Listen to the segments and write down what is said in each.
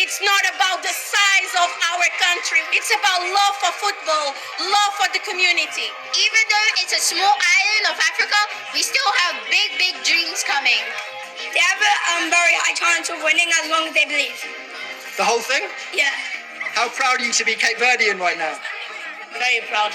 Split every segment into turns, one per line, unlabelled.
It's not about the size of our country. It's about love for football, love for the community.
Even though it's a small island of Africa, we still have big, big dreams coming.
They have a very high chance of winning as long as they believe.
The whole thing?
Yeah.
How proud are you to be Cape Verdean right now?
Very proud.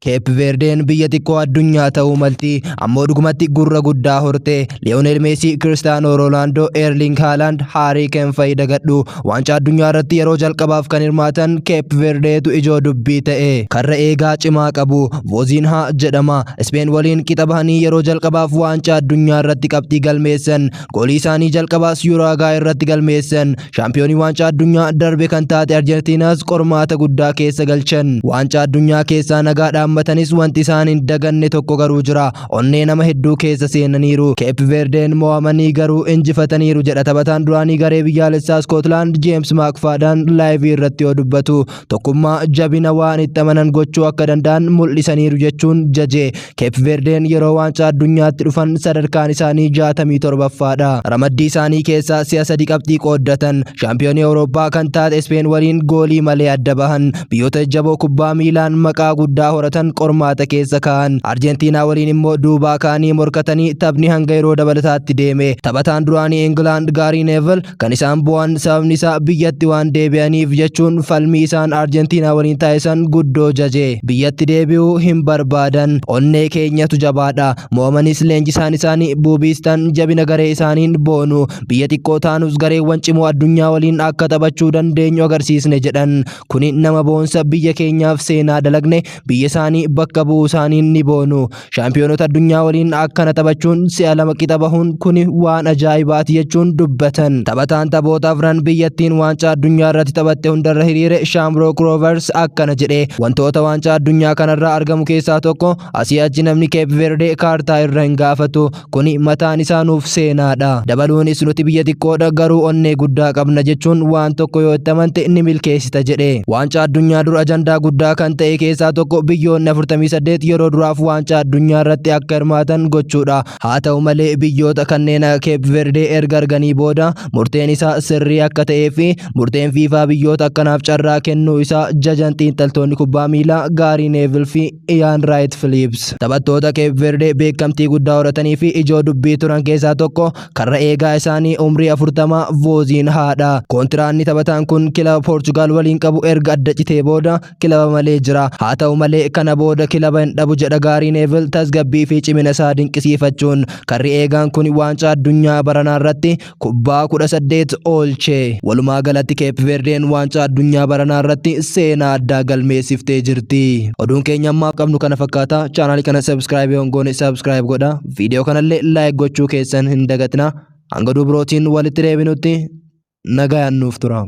Keep Verdeen biyya xiqqoo addunyaa ta'uu malti. Ammoo dhugumatti gurra guddaa horte. Liyoonel Meesii, Kiristaanoo Roonaaldoo, Eerling Haaland, Haarii Keen fa'i dagadhu. Waancaa addunyaa irratti yeroo jalqabaaf kan hirmaatan Keep Verdeetu ijoo dubbii ta'e. Karra eegaa cimaa qabu. Vozinhaa jedhama. Ispeen waliin qixa bahanii yeroo jalqabaaf waancaa addunyaa irratti qabxii galmeessan. Goolii isaanii jalqabaas Yuraagaa irratti galmeessan. Shaampiyoonii waancaa addunyaa darbe kan taate Arjentiinaas qormaata guddaa keessa galchan. Waancaa addunyaa keessaa nagaa dhaammatanis wanti isaan hin daganne tokko garuu jira. Onnee nama hedduu keessa seenaniiru. Keep Verdeen mo'amanii garuu injifataniiru jedha taphataan duraanii garee biyyaalessaa Iskootlaand Jeems Maakfaadhaan laayivii irratti yoo dubbatu. Tokkummaa jabina waan itti amanan gochuu akka danda'an mul'isaniiru jechuun jaje. Keep Verdeen yeroo waancaa addunyaatti dhufan sadarkaan isaanii 67ffaadha. Ramaddii isaanii keessaa si'a sadi qabxii qooddatan. Shaampiyoonii Awurooppaa kan taate Ispeen waliin goolii malee adda bahan. Biyyoota jajjaboo kubbaa miilaan maqaa guddaa horatan qormaata keessa ka'an. Arjentiinaa waliin immoo duubaa ka'anii morkatanii taphni hanga yeroo dabalataatti deeme. Taphataan duraanii Ingilaand Gaarii Neevil kan isaan bu'an sababni isaa biyyatti waan deebi'aniif jechuun falmii isaan Arjentiinaa waliin taasisan guddoo jaje. Biyyatti deebi'uu hin barbaadan. Onnee keenyatu jabaadha. Mo'amanis leenjisaan isaanii Buubiistan jabina garee isaaniin boonu. Biyya xiqqoo taanus gareewwan cimoo addunyaa waliin akka taphachuu dandeenyu agarsiisne jedhan. Kuni nama boonsa biyya keenyaaf seenaa dalagne biyya isaanii bakka bu'uu isaaniin ni boonu. Shaampiyoonota addunyaa waliin akkana taphachuun si'a lama qixa bahuun kuni waan ajaa'ibaati jechuun dubbatan. Taphataan taphoota afran biyyattiin waancaa addunyaa irratti taphatte hundarra hiriire Shamrock Rovers akkana jedhe. Wantoota waancaa addunyaa kanarraa argamu keessaa tokko asii achi namni Cape Verde kaartaa irra hin gaafatu. Kuni mataan isaa nuuf seenaadha. Dabaluunis nuti biyya xiqqoodha garuu onnee guddaa qabna jechuun waan tokko yoo itti amante ni milkeessita jedhe. Waancaa addunyaa dura ajandaa guddaa kan ta'e keessaa tokko biyyoonni 48 yeroo duraaf waancaa addunyaa irratti akka hirmaatan gochuudha. Haa ta'u malee biyyoota kanneen akka Cape Verde erga arganii booda murteen isaa sirrii akka ta'ee fi murteen FIFA biyyoota akkanaaf carraa kennuu isaa jajan xiinxaltoonni kubbaa miilaa Gaarii Neevil fi Iyaan Raayit Filiips. Taphattoota Cape Verde beekamtii guddaa horatanii fi ijoo dubbii turan keessaa tokko karra eegaa isaanii umrii 40 Voziin haadha. Kontiraanni taphataan kun kilaba Poorchugaal waliin qabu erga adda citee booda kilaba malee jira. Haa ta'u malee kana booda kilaba hin dhabu jedha Gaarii Neevil tasgabbii fi cimina isaa dinqisiifachuun. Karri eegaan kun waancaa addunyaa baranaa irratti kubbaa 18 oolche. Walumaa galatti Cape Verdeen waancaa addunyaa baranaa irratti seenaa addaa galmeessiftee jirti. Oduun keenya ammaaf qabnu kana fakkaata. Chaanaalii kana subscribe yoo hin goone subscribe godha. Viidiyoo kanallee like gochuu keessan hin dagatina. Hanga oduu birootiin walitti deebinutti nagayaan nuuf tura.